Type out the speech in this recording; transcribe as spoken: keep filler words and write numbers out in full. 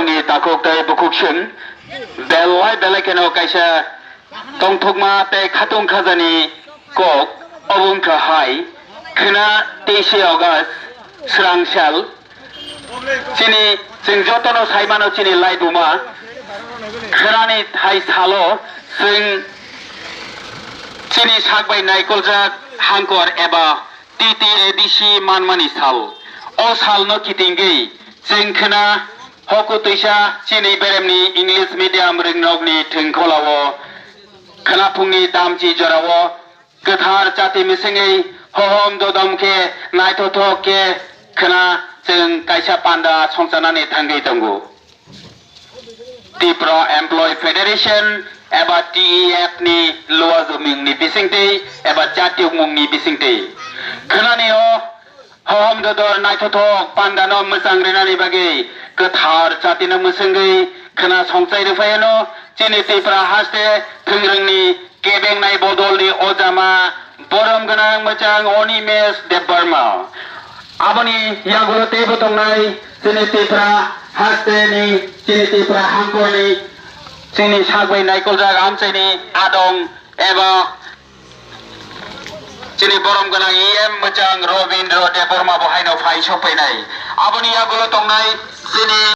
ni takhuk tei bukhuk chwng belai belai kheno kaisa tongthokma tei khatung khajani kok, obo wngkha hai khwna teise August, swrang sal. Chini, chwng jotono sai mano chini laibuma khwnani thai salo chwng chini sak bai naikoljak hangkor eba T T A D C manmani sal. O salno kitingwi chwng khwna hoku twisa chini beremni English medium ringrokni thwngkholao khwnaphungni damchi jorao kwthar chati misingwi hohom dodom khe naithothok khe khwna chwng kaisa panda songchanani thangwi tongo. Tripura Employee Federation eba T E F ni luajumungni bisingtwi eba chatiyungmungni bisingtwi khwnani o hohom dodor naithothok pandano mwchang rinani bagwi kwthar chatino mwswngwi khwna songchai rwphaiano chini Tripura haste thwngrwngni kebengnai bodolni ojama borom gwnang mwchang Onimesh Debbarma. Aboni yagulo teibo tongnai chini Tripura hasteni, chini Tripura hangkoni, chini sagbai naikoljak amchaini adong eba chini borom gwnang E M mwchang Robindra Debbarma bo haino phai sokphainai. Aboni yagulo tongnai chini